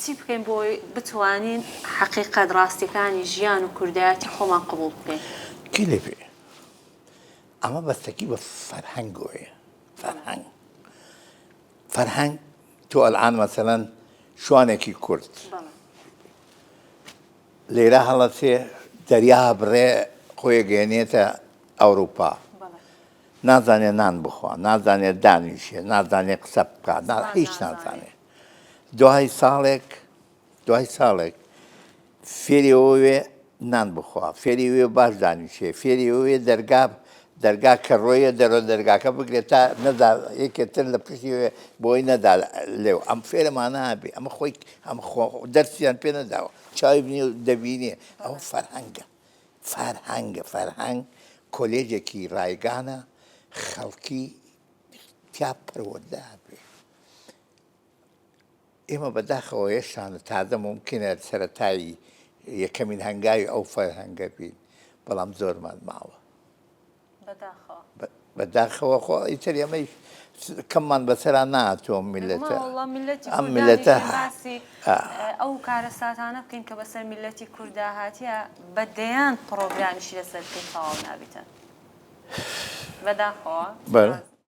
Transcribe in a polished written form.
چی بکەین بۆ ئەوەی بتوانین حەقیقەت، ڕاستیەکانی ژیان و کوردایەتی خۆمان قبوڵ بکەین؟ کێ لێ بێ؟ ئەمە بەستەکی بە فەرهەنگەوەیە، فەرهەنگ. فەرهەنگ تۆ ئەلئان مەسەلەن شوانێکی کورد لێرە هەڵەچێ دەریا بڕێ خۆی گەێنێتە ئەوروپا نازانێ نان بخوا نازانێ دانیشێ نازانێ قسە بکات هیچ نازانێ دوای ساڵێک دوای ساڵێک فێری ئەوە وێ نان بخوا، فێری وێ باش دانیشێ، فێری وێ دەرگا دەرگا کە ڕۆیە دەرۆ دەرگاکە بگرێت تا نەدا یەکێ تر لە پشتی وێ بۆی نەدا لێو ئەم فێرەمانە هەبێ ئەمە خۆی ئەم خۆ دەرسیان پێ نەداوە چاوی بنی و دەبینێ ئەوە فەرهەنگە فەرهەنگە فەرهەنگ کۆلێژێکی ڕایگانە خەڵکی تیا پەروەردە هەبێ. ئێمە بەداخەوە هێشتا تازە مومکینە سەرەتای یەکەمین هەنگاوی ئەو فەرهەنگە بین، بەڵام زۆرمان ماوە. بەداخەوە. بەداخەوە خۆ ئیتر ئێمەیش کەممان بەسەرا نەهاتووە ئەم میللەتە. بێگومان وەڵڵا میللەتی ئەم کوردانیش میللەتە کە باسی ئەو کارەساتانە بکەین کە بەسەر میللەتی کوردا هاتیە بە دەیان پڕۆگرامیشی لەسەر بکەین تەواو نابیتن. بەداخەوە. بەڵێ.